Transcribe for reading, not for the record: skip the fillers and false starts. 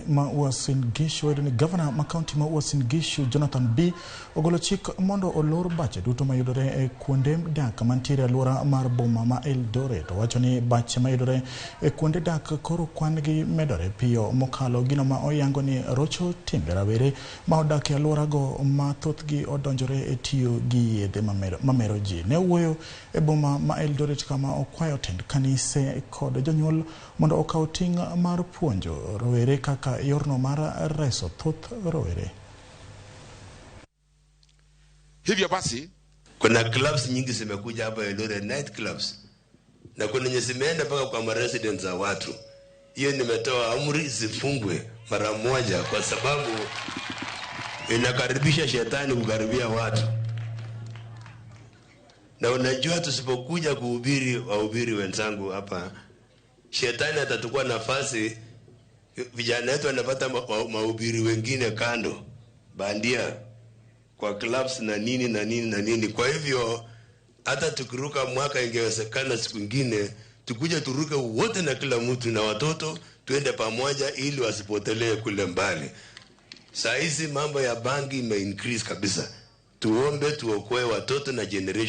Ma Uasin Gishu wayudo ni gavana ma kaunti ma Uasin Gishu Jonathan B ogolo chik mondo olor bache duto mayudore e kuonde dak mantiere e alwora mar boma ma Eldoret. Owacho ni bache mayudore e kuonde dak koro kwan gi medore piyo mokalo gino ma oyango ni rocho timbe rawere ma odak e alworago ma thothgi odonjore e tiyo gi yedhe mamero ji. Ne owuoyo e boma ma Eldoret kama okwayo tend kanise kod jonyuol mondo okaw ting' mar puonjo rowere kaka yorno mar reso thoth rowere. Hivyo basi kuna clubs nyingi zimekuja hapa Eldoret, night clubs, na kuna yenye zimeenda mpaka kwa maresidents za watu. Hiyo nimetoa amri zifungwe mara moja, kwa sababu inakaribisha shetani kukaribia watu. Na unajua tusipokuja kuhubiri, wahubiri wenzangu hapa, shetani atatukua nafasi. Vijana wetu wanapata mahubiri wengine kando bandia kwa clubs na nini na nini na nini. Kwa hivyo hata tukiruka mwaka, ingewezekana siku ingine tukuje turuke wote na kila mtu na watoto, tuende pamoja ili wasipotelee kule mbali. Saa hizi mambo ya bangi ime increase kabisa. Tuombe tuokoe watoto na generation.